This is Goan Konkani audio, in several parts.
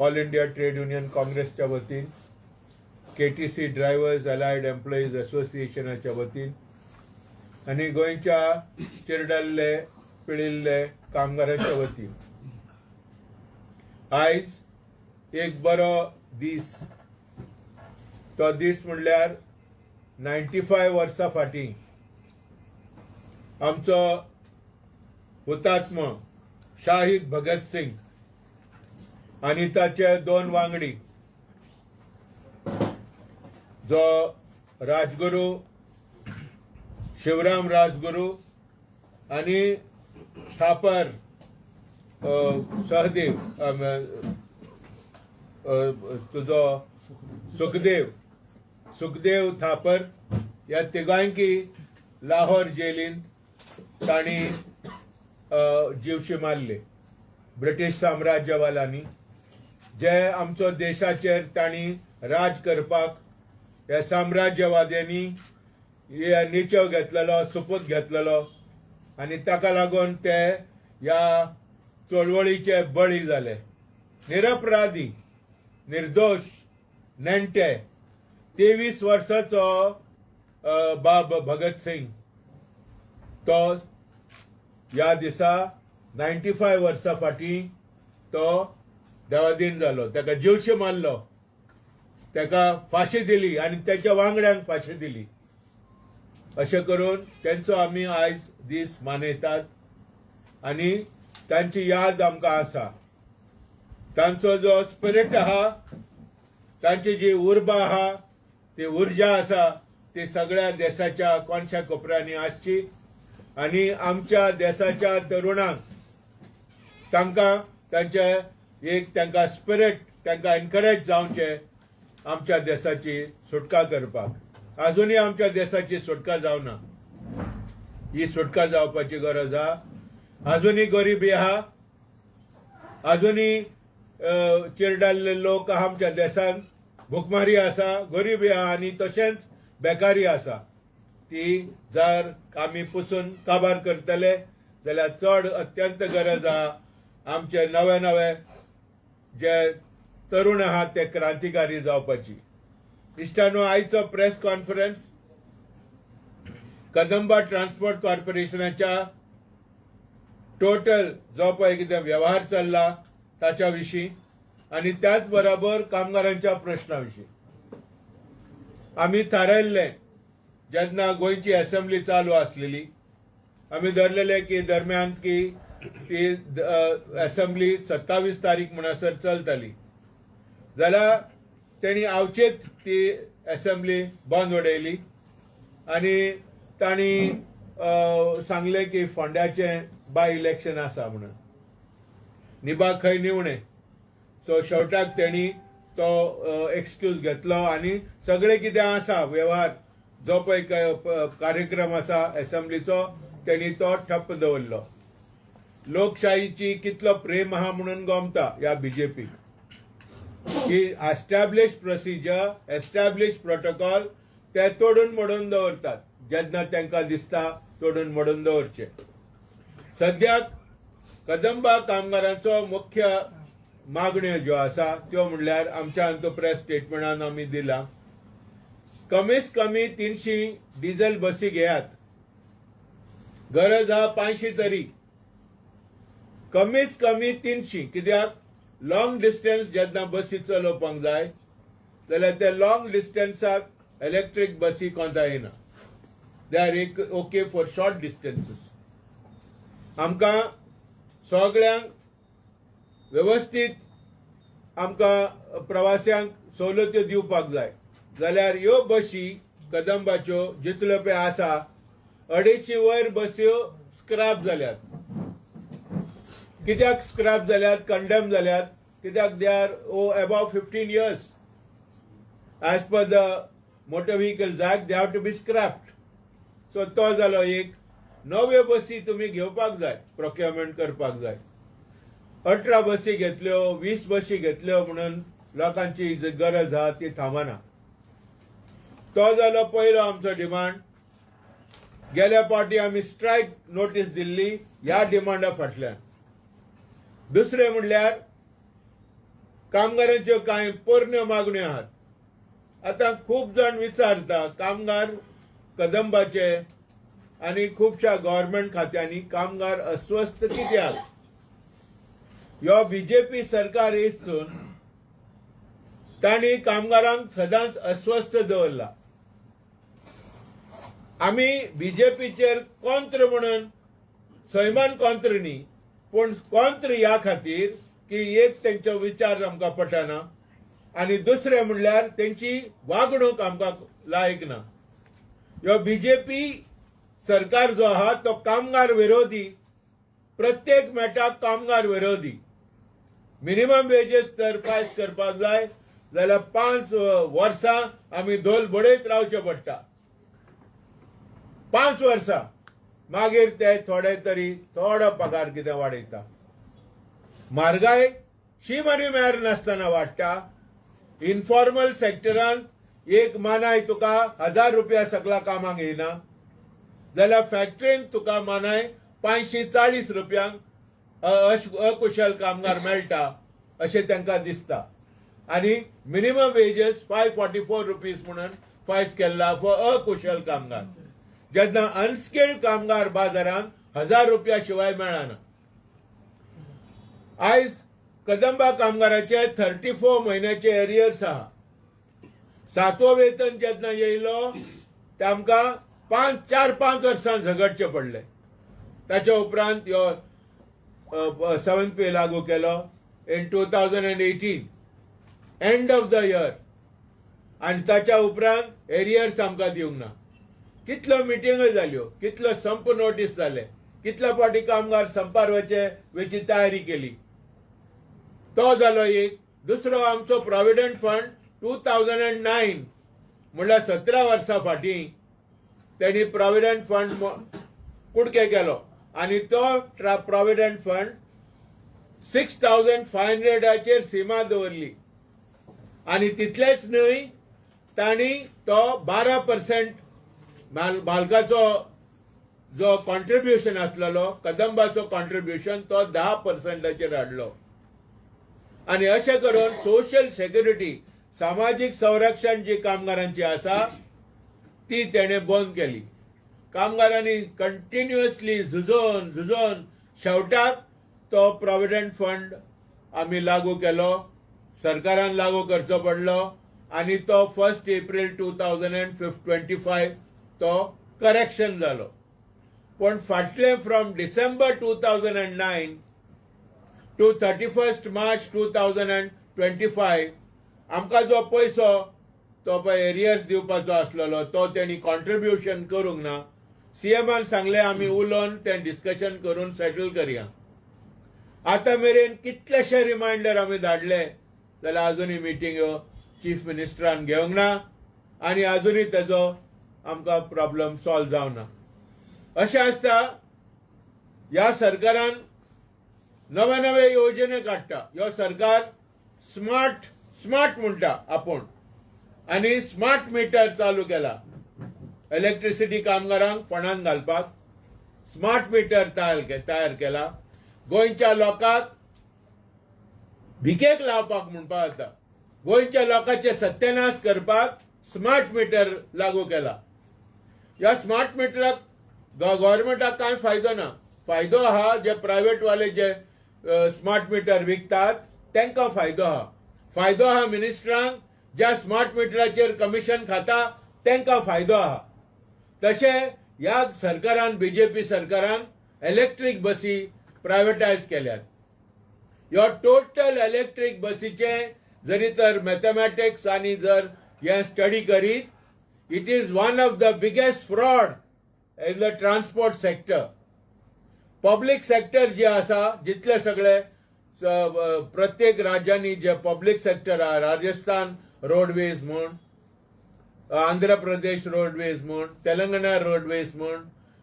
ऑल इंडिया ट्रेड युनियन काँग्रेसच्या वतीन, केटीसी ड्रायव्हर्स अलायड एम्प्लॉईज असोसिएशनाच्या वतीन आनी गोंयच्या चिरडल्ले पिळिल्ले कामगारांच्या वतीन. आयज एक बरो दीस. तो दीस म्हणल्यार 95 वर्सां फाटीं आमचो हुतात्मा शाहीद भगत सिंग आनी ताचे दोन वांगडी, जो राजगुरू, शिवराम राजगुरू आनी थापर सहदेव, तुजो सुखदेव, सुखदेव थापर, ह्या तिगांयकी लाहोर जेलीन तांणी जीवशी मारले ब्रिटीश साम्राज्यवाल्यांनी, जे आमचो देशाचेर तांणी राज करपाक ह्या साम्राज्यवाद्यांनी हे निचेव घेतलेलो, सुपूत घेतलेलो आनी ताका लागून ते ह्या चळवळीचे बळी जाले. निरपराधी, निर्दोश नेणटे, 23 वर्साचो बाब भगत सिंग, तो ह्या दिसा 95 वर्सां फाटीं तो देवादीन जालो. ताका जीवशी मारलो, ताका फांशी दिली आनी ताच्या वांगड्यांक फांशी दिली. अशें करून तेंचो आमी आयज दीस मनयतात आनी तांची याद आमकां आसा. तांचो जो स्पिरीट आहा, तांची जी उर्बा आहा, ती उर्जा आसा, ती सगळ्या देशाच्या कोनशा कोपऱ्यांनी आसची आनी आमच्या देशाच्या तरुणांक तांकां तांचे एक तांकां स्पिरीट, तांकां एनकरेज जावचें आमच्या देशाची सुटका करपाक. अजुनूय आमच्या देशाची सुटका जावना. ही सुटका जावपाची गरज आहा. अजुनूय गरिबी आहा, अजुनूय चिरडाल्ले लोक आहा आमच्या देशांत, भुकमारी आसा, गरिबी आहा आनी तशेंच बेकारी आसा. ती जर आमी पुसून काबार करतले जाल्यार चड अत्यंत गरज आहा आमचे नवे नवे जे तरुण आहात ते क्रांतिकारी जावपाची. इश्टानो, आयचो प्रेस कॉन्फरन्स कदंबा ट्रान्सपोर्ट कॉर्पोरेशनाच्या टोटल जो पळय कितें व्यवहार चल्ला ताच्या विशीं आनी त्याच बरोबर कामगारांच्या प्रश्ना विशीं. आमी थारायल्लें, जेन्ना गोंयची असेंब्ली चालू आसलेली, आमी धरलेले की दरम्यान की ती असेंब्ली 27 तारीख म्हणसर चलताली, जाल्यार तेणी आवचेच ती असेंब्ली बंद उडयली आनी तांणी सांगलें की फोंड्याचें बाय इलेक्शन आसा म्हणून, निबा खंय निवणे. सो शेवटाक तेणी तो एक्सक्यूज घेतलो आनी सगळे कितें आसा व्यवहार, जो पळय कार्यक्रम आसा असेंब्लीचो, तेणी तो ठप्प दवरलो. लोकशाहीची कितलो प्रेम आहा म्हणून गोमता ह्या बीजेपीक की एस्टॅब्लिश प्रोसिजर, एस्टॅब्लिश प्रोटोकॉल ते तोडून मोडून दवरतात जेन्ना तांकां दिसता तोडून मोडून दवरचे. सद्याक कदंबा कामगारांचो मुख्य मागण्यो ज्यो आसा त्यो म्हणल्यार आमच्या अंतू प्रेस स्टेटमेंटान आमी दिला, कमीत कमी 300 डिझेल बसी घेयात. गरज आहा 500 तरी, कमीत कमी 300. कित्याक लॉंग डिस्टन्स जेन्ना बसी चलोवपाक जाय जाल्यार ते लॉंग डिस्टन्साक इलेक्ट्रीक बसी कोंता येना. They are okay for short distances. आमकां सगळ्यांक वेवस्थीत आमकां प्रवाशांक सवलत्यो दिवपाक जाय जाल्यार ह्यो बशी कदंबाच्यो जितल्यो पळय आसा, 250 वयर बस्यो स्क्रॅप जाल्यात. कित्याक स्क्रॅप जाल्यात, कंडेम जाल्यात? कित्याक they are above 15 years. As per the Motor Vehicles Act, they have to be scrapped. So तो जालो एक. नव्यो बसी तुमी घेवपाक जाय, प्रोक्युरमेंट करपाक जाय. 18 बसी घेतल्यो, 20 बसी घेतल्यो म्हणून लोकांची जी गरज आहा ती थांबना. तो जालो पयलो आमचो डिमांड. गेल्या फावटी आमी स्ट्रायक नोटीस दिल्ली ह्या डिमांडा फाटल्यान. दुसरें म्हणल्यार कामगारांच्यो कांय पोरण्यो मागण्यो आहात. आतां खूब जाण विचारता, कामगार कदंबाचे आनी खुबश्या गव्हर्मेंट खात्यांनी कामगार अस्वस्थ कित्याक? ह्यो बीजेपी सरकार येतसून तांणी कामगारांक सदांच अस्वस्थ दवरला. आमी बीजेपीचेर कॉंत्र म्हणून सैमान कॉंत्र न्ही, पूण कॉंत्र ह्या खातीर की एक, तेंचो विचार आमकां पटना आनी दुसरें म्हणल्यार तेंची वागणूक आमकां लायक ना. ह्यो बीजेपी सरकार जो आहा तो कामगार विरोधी, प्रत्येक मेटाक कामगार विरोधी. मिनिमम वेजेस तर फायस करपाक जाय जाल्यार 5 वर्सां आमी धोल बडयत रावचें पडटा. 5 वर्सां मागीर ते थोडे तरी थोडो पगार कितें वाडयता. म्हारगाय शीम आनी मेर नासतना वाडटा. इनफॉर्मल सेक्टरांत एक मानाय तुका 1000 रुपया सकला कामाक येयना जाल्यार फॅक्टरींत तुका मानाय 540 रुपयांक अकुशल कामगार मेळटा अशें तांकां दिसता. आनी मिनिमम वेजेस 544 रुपीज म्हणून फायस केल्ला फॉर अकुशल कामगार, जेन्ना अनस्किल्ड कामगार बाजारांत 1000 रुपया शिवाय मेळना. आयज कदंबा कामगाराचे 34 म्हयन्याचे एरियर्स आहा. सातवो वेतन जेन्ना येयलो ते आमकां पांच 4-5 वर्सां झगडचे पडले. ताच्या उपरांत ह्यो सेवन पे लागू केलो in 2018, end of the year. आनी ताच्या उपरांत एरियर्स आमकां दिवंक ना. कितल्यो मिटिंगो जाल्यो, कितलो संप नोटीस जाले, कितल्या फावटी कामगार संपार वचे वेची तयारी केली. तो जालो एक. दुसरो, आमचो प्रॉविडंट फंड 2009, म्हणल्यार 17 वर्सां फाटीं तेणी प्रॉविडंट फंड कुडके केलो आनी तो प्रॉविडंट फंड 6500चेर सीमा दवरली. आनी तितलेच न्हय, तांणी तो 12% मालकाचो जो कॉन्ट्रिब्युशन आसलेलो, कदंबाचो कॉन्ट्रिब्युशन, तो 10 पर्संटाचेर हाडलो. आनी अशें करून सोशल सेक्युरिटी, सामाजीक संरक्षण जी कामगारांची आसा ती तेणें बंद केली. कामगारांनी कंटिन्युअसली झुजोन झुजोन शेवटाक तो प्रॉविडंट फंड आमी लागू केलो, सरकारान लागू करचो पडलो आनी तो 1 April 2025 तो करेक्शन जालो. पण फाटले from December 2009 to 31 March 2025 आमकां जो पयसो तो पळय एरियर्स दिवपाचो आसलेलो, तो तेणी कॉन्ट्रिब्युशन करूंक ना. सीएमान सांगलें, आमी उलोवन तें डिस्कशन करून सेटल करया. आतां मेरेन कितलेशे रिमायंडर आमी धाडले जाल्यार अजुनूय मिटिंग्यो चीफ मिनिस्टरान घेवंक ना आनी अजुनूय तेजो आमकां प्रॉब्लम सॉल्व जावना. अशें आसता ह्या सरकारान नवे नवे योजने काडटा. ह्यो सरकार स्मार्ट स्मार्ट म्हणटा आपूण आनी स्मार्ट मिटर चालू केला. इलेक्ट्रिसिटी कामगारांक फोंडांत घालपाक स्मार्ट मिटर तयार केला. गोंयच्या लोकांक भिकेक लावपाक म्हणपाक जाता, गोंयच्या लोकांचे सत्यानाश करपाक स्मार्ट मिटर लागू केला. ह्या स्मार्ट मिटराक गव्हर्मेंटाक कांय फायदो ना. फायदो आहा जे प्रायव्हेट वाले, जे स्मार्ट मिटर विकतात तांकां फायदो आहा. फायदो आहा मिनिस्टरांक, ज्या स्मार्ट मिटराचेर कमिशन खाता तांकां फायदो आहा. तशें ह्या सरकारान, बीजेपी सरकारान इलेक्ट्रीक बसी प्रायव्हेटायज केल्यात. ह्यो टोटल इलेक्ट्रीक बसीचे जरी तर मॅथमॅटिक्स आनी जर हे स्टडी करीत, it is one of the biggest fraud in the transport sector. Public sector जे आसा, जितले सगळे प्रत्येक राज्यांनी जे पब्लीक सेक्टर आहा, राजस्थान रोडवेज म्हूण, आंध्र प्रदेश रोडवेज म्हूण, तेलंगणा रोडवेज म्हूण,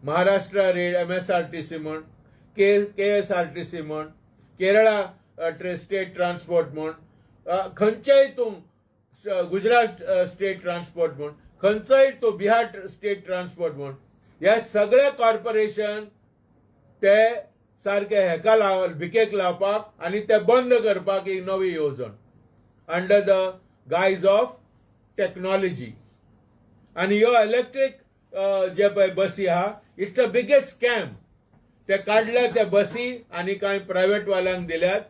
महाराष्ट्र एमएसआरटीसी म्हूण, के केएसआरटीसी म्हूण, केरळा स्टेट ट्रान्सपोर्ट म्हूण, खंयचेय तूं गुजरात स्टेट ट्रान्सपोर्ट म्हूण, खंयचोय तूं बिहार स्टेट ट्रान्सपोर्ट म्हूण, हे सगळे कॉर्पोरेशन ते सारके हेका लाव भिकेक लावपाक आनी ते बंद करपाक ही नवी येवजण. under the guise of technology. आनी ह्यो इलेक्ट्रीक जे पळय बसी आहा, it's a biggest scam. ते काडल्या ते बसी आनी कांय प्रायव्हेट वाल्यांक दिल्यात.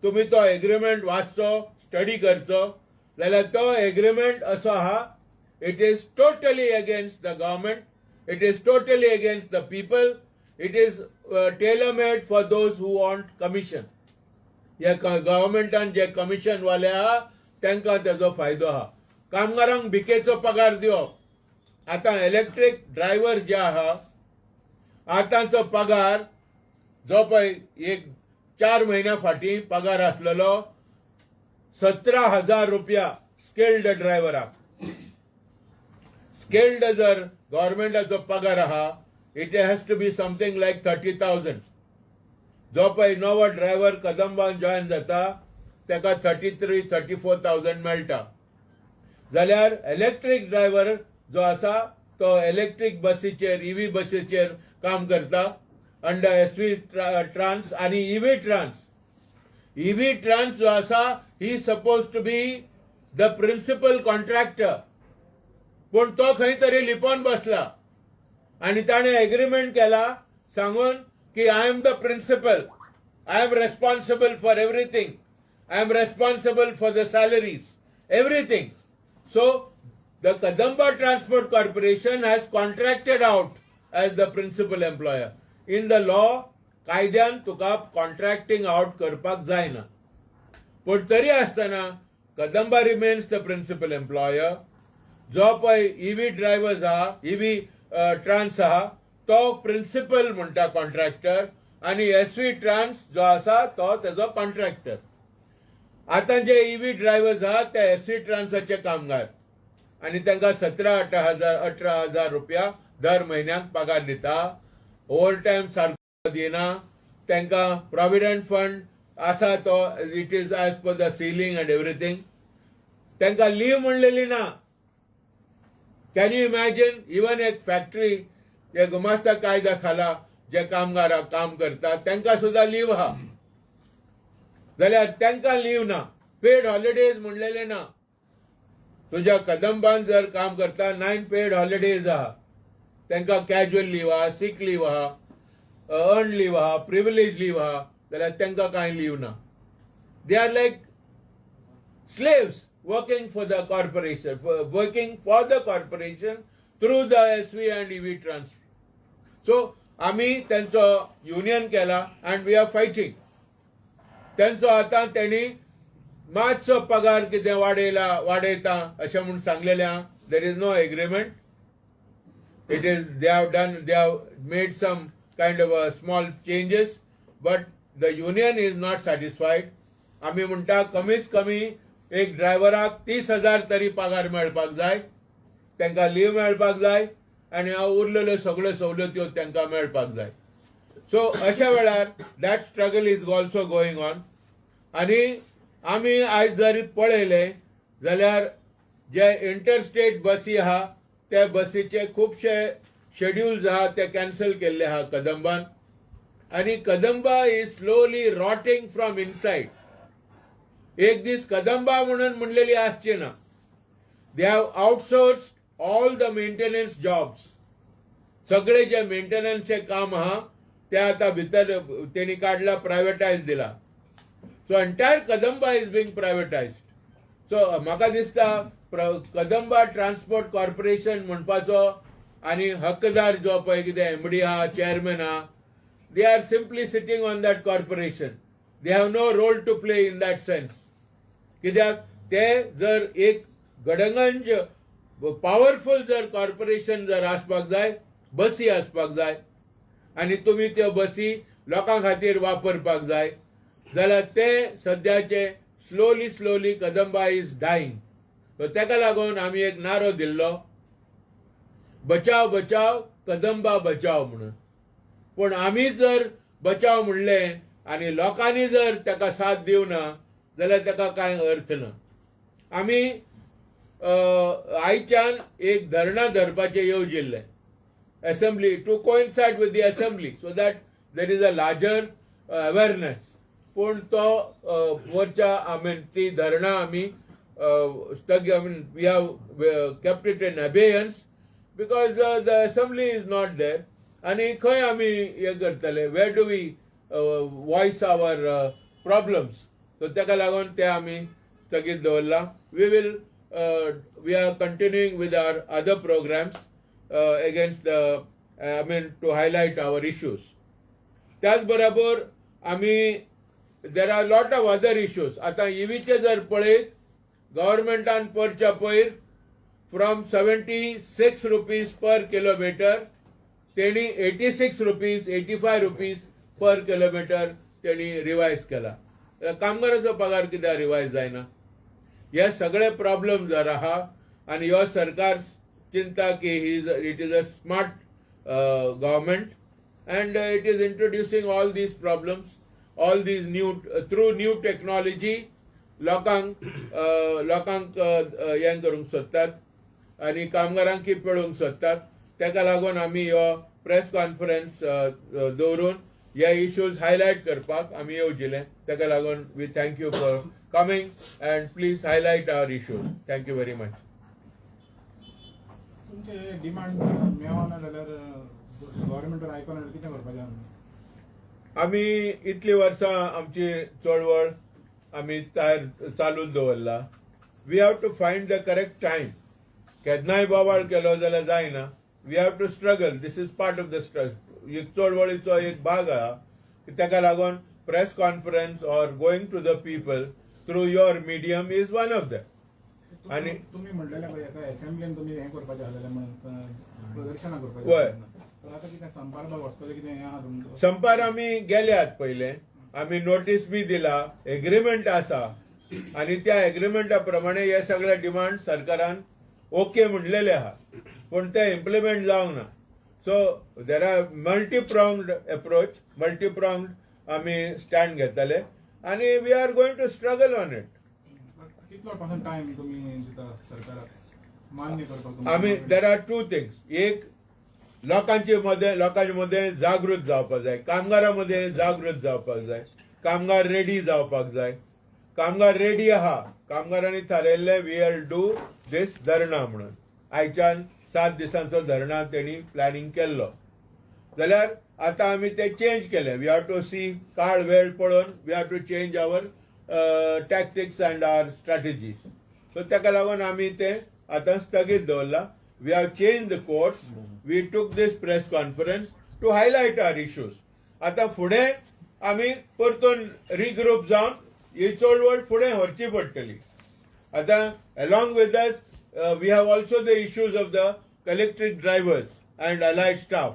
तुमी तो एग्रीमेंट वाचचो, स्टडी करचो जाल्यार तो एग्रीमेंट असो आहा, it is totally against the government, it is totally against the people, it is tailor made for those who want commission. हे गव्हर्मेंटान जे कमिशन वाले आहा, तांकां तेजो फायदो आहा. कामगारांक भिकेचो पगार दिवप. आतां इलेक्ट्रीक ड्रायव्हर जे आहा, आतांचो पगार जो पळय एक 4 म्हयन्या फाटीं पगार आसलेलो 17,000 रुपया स्किल्ड ड्रायव्हराक. स्किल्ड जर गव्हर्मेंटाचो पगार आहा, it has to be something like 30,000. जो पळय नवो ड्रायव्हर कदंबान जॉयन जाता, ताका 33, 34 thousand मेळटा. जाल्यार इलेक्ट्रीक ड्रायव्हर जो आसा, तो इलेक्ट्रीक बसीचेर, इव्ही बसीचेर काम करता अंडर एसव्ही ट्रान्स आनी इव्ही ट्रान्स. इव्ही ट्रान्स जो आसा, he suppose to be the principal contractor, पूण तो खंय तरी लिपोवन बसला आनी ताणें एग्रीमेंट केला सांगून की I am the principal, I am responsible for everything, I am responsible for the salaries, everything. So the Kadamba Transport Corporation has contracted out as the principal employer. In the law, कायद्यान तुका कॉन्ट्रॅक्टिंग आउट करपाक जायना, पूण तरी आसतना Kadamba remains the principal employer. जो पळय इव्ही ड्रायव्हर्स आहा, इव्ही ट्रान्स आहा, तो प्रिन्सिपल म्हणटा कॉन्ट्रॅक्टर आनी एस व्ही ट्रान्स जो आसा तो तेजो कॉन्ट्रॅक्टर. आतां जे इव्ही ड्रायव्हर्स आहा ते एस व्ही ट्रान्साचे कामगार आनी तांकां 17-18 हजार, 18,000 रुपया दर म्हयन्याक पगार दिता. ओवर टायम सारको दिना तांकां. प्रोविडंट फंड आसा तो it is as per the ceiling and everything. तांकां लीव म्हणलेली ना. Can you imagine? Even एक फॅक्टरी जे गुमास्ता कायद्या खाला जे कामगार काम करतात, तांकां सुद्दां लीव आहा, जाल्यार तांकां लीव ना, पेड हॉलिडेज म्हणलेले ना. तुज्या कदंबान जर काम करता, नायन पेड हॉलिडेज आहा तांकां. कॅज्युअल लीव आहा, सीक लीव आहा, अर्न लीव आहा, प्रिविलेज लीव आहा, जाल्यार तांकां कांय लीव ना. They are like slaves working for the corporation, working for the corporation through the SV and EV Trans. So, आम्ही त्यांचो युनियन केला and we are fighting. त्यांचो आतां त्यांनी मातसो पगार कितें वाडयला, वाडयता अशें म्हूण सांगलेलें आहा. There is no agreement. It is they have done, they have made some kind of small changes, but the union is not satisfied. आमी म्हणटा, कमीत कमी एक ड्रायव्हराक 30,000 तरी पगार मेळपाक जाय, तांकां लीव मेळपाक जाय आनी उरलेल्यो सगळ्यो सवलत्यो तांकां मेळपाक जाय. सो अशा वेळार that struggle is also going on. आनी आमी आयज जरी पळयलें जाल्यार जे इंटरस्टेट बसी आहा, त्या बसीचे खुबशे शेड्युल्स आहा ते कॅन्सल केल्ले आहा कदंबान आनी Kadamba is slowly rotting from inside. एक दीस कदंबा म्हणून म्हणलेली आसची ना. They have outsource all the maintenance jobs. सगळे जे मेंटेनन्सचे काम आहा ते आता भितर तेणी काडला, प्रायव्हेटायज दिला. So entire Kadamba is being privatise. So म्हाका दिसता, कदंबा ट्रान्सपोर्ट कॉर्पोरेशन म्हणपाचो आनी हक्कदार जो पळय कितें एमडी आहा, चेअरमॅन आहा, they are simply sitting on that corporation. They have no role to play in that sense. कित्याक ते जर एक गडगंज पावरफुल जर कॉर्पोरेशन जर आसपाक जाय, बसी आसपाक जाय आनी तुमी त्यो बसी लोकां खातीर वापरपाक जाय, जाल्यार ते सद्याचे slowly slowly Kadamba is dying. तेका लागून आमी एक नारो दिल्लो, "बचाव बचाव कदंबा बचाव" म्हणून. पूण आमी जर बचाव म्हणलें आनी लोकांनी जर ताका साथ दिवना जाल्यार ताका कांय अर्थ ना. आमी आयच्यान एक धरणां धरपाचें येवजिल्लें, assembly to coincide with the assembly, so that there is a larger awareness. पूण तो मोर्चा, I mean, ती धरणां आमी स्थगीत, I mean, we have kept it in abeyance because the assembly is not there. आनी खंय आमी हें करतले? Where do we voice our problems? So ताका लागून ते आमी स्थगीत दवरला. We are continuing with our other programs against the, I mean, to highlight our issues. त्याच बरोबर आमी, there are lot of other issues. आतां ईव्हीचे जर पळयत, गव्हर्मेंटान परच्या पयर from ₹76 per kilometre तेणी ₹86, ₹85 per kilometre तेणी रिवायज केला. कामगाराचो पगार कित्याक रिवायज जायना? हे सगळे प्रॉब्लेम जर आहा आनी हो सरकार चिंता की he it is a smart government and it is introducing all these problems, all these new, through new technology लोकांक हें करूंक सोदतात आनी कामगारांक पिळूंक सोदतात. ताका लागून आमी हो प्रेस कॉन्फरन्स दवरून हे इश्यूज हायलायट करपाक आमी येवजिले. ताका लागून we thank you for coming and please highlight our issues. Thank you very much. तुमचे डिमांड मेळना जाल्यार, गव्हर्मेंटान आयकना जाल्यार कितें करपाचें आमी? आमी इतली वर्सां आमची चळवळ आमी तयार चालूच दवरला. We have to find the correct time. केन्नाय बोवाळ केलो जाल्यार जायना. We have to struggle. This is part of the struggle. एक चळवळीचो एक भाग आहा. ताका लागून press conference or going to the people through your medium is one of them. तुमी म्हणलेले पळय, एका असेंब्लीन तुमी हें करपाचें आसलेलें म्हणून, प्रदर्शनां करपाचें आसलेलें. तर आतां कितें संपार वचपाचें कितें हें आहा तुमचो? संपार आमी गेल्यात. पयले आमी नोटीस बी दिला. एग्रीमेंट आसा आनी त्या एग्रीमेंटा प्रमाणे हे सगळे डिमांड सरकारान ओके म्हणलेले आहा, पूण ते इम्प्लिमेंट जावंक ना. So there are multi pronged approach, multi pronged आमी स्टँड घेतले आनी we are going to struggle on it. कितलो पर्संट टायम तुमी दिता सरकाराक मान्य करपाक तुमचें आमी demand? There are two things. एक, लोकांचे मदें जागृत जावपाक जाय, कामगारां मदें जागृत जावपाक जाय, कामगार रेडी जावपाक जाय. कामगार रेडी आहा. कामगारांनी थारायल्लें, we will do this dharna म्हणून. आयच्यान 7 दिसांचो धरणा तेणी प्लॅनिंग केल्लो, जाल्यार आतां आमी ते चेंज केले. We have to सी, काळ वेळ पळोवन we have to change our tactics and our strategies. So ताका लागून आमी ते आतां स्थगीत दवरला. We have change the course. We took this press conference to highlight our issues. आतां फुडें आमी परतून रिग्रूप जावन ही चळवळ फुडें व्हरची पडटली. आतां along with us, we have also the issues of the collectorate drivers and allied staff.